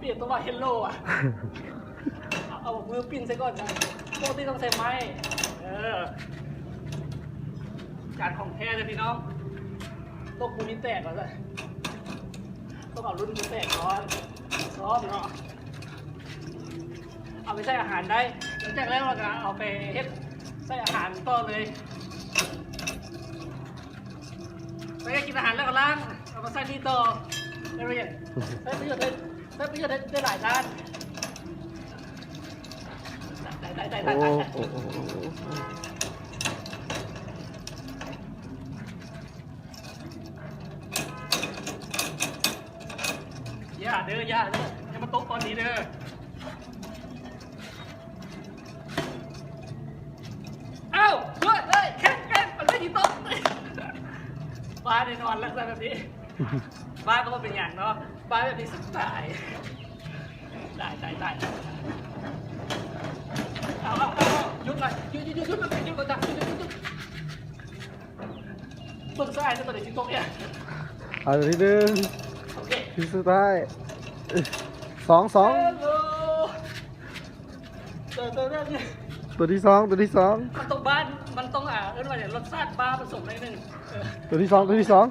ປ່ຽນຕົວວ່າເຮລໂລອະ ເອົາມືປິ່ນໃສ່ກ່ອນນະ ປົກກະຕິຕ້ອງໃຊ້ໄມ້ ເອີ ຈານຂອງແທ້ເດີພີ່ນ້ອງ ຕົກບໍ່ມີແຕກວ່າຊັ້ນ ຕ້ອງເອົາລຸ້ນບໍ່ແຕກກ່ອນ ຊ້ອມເນາະ ເອົາໄປໃສ່ອາຫານໄດ້ ຫຼັງຈາກແລ້ວເຮົາກະເອົາໄປເຮັດໃສ່ອາຫານຕໍ່ເລີຍ ໄປກິນອາຫານແລ້ວກະລ້າງ ເອົາມາໃສ່ນີ້ຕໍ່ ໄດ້ປະໂຫຍດ ໃຊ້ປະໂຫຍດໄດ້ ໃຊ້ປະໂຫຍດໄດ້ ໄດ້ຫຼາຍດ້ານ ໄດ້ ໄດ້ ໄດ້ ໄດ້ ໂອ້ ໄດ້ ໂອ້ ໂອ້ ໂອ້ ຢ່າເດີ ຢ່າເດີ ຢ່າມາຕົກຕອນນີ້ເດີ ເອົ້າ ໂດດເລີຍ ແຂງ ແຂງ ມັນໄປທີ່ຕົກ ປາແນ່ນອນ ລັກສະນະແບບນີ້ ປາກະບໍ່ເປັນຫຍັງເນາະ ປາແບບນີ້ສະບາຍ ຕາຍ ຕາຍ ຕາຍ ເອົາ ເອົາ ເອົາ ເອົາ ຢຸດກ່ອນ ຢຸດ ຢຸດ ຢຸດ ຢຸດ ຢຸດ ຢຸດ ຢຸດ ຢຸດ ເບິ່ງຊາຍ ຕົວໃດຊິຕົກເອງ ເອົາທີ່ໜຶ່ງ ໂອເຄ ທີ່ສຸດທ້າຍ ສອງ ສອງ ເອີ ໂຕ ໂຕ ໂຕ ໂຕທີ່ສອງ ໂຕທີ່ສອງ ມັນຕ້ອງບານ ມັນຕ້ອງ ອ່າ ເອີ້ນວ່າ ລົດຊາດບາປະສົມໜ້ອຍໜຶ່ງ ເອີ ໂຕທີ່ສອງ ໂຕທີ່ສອງ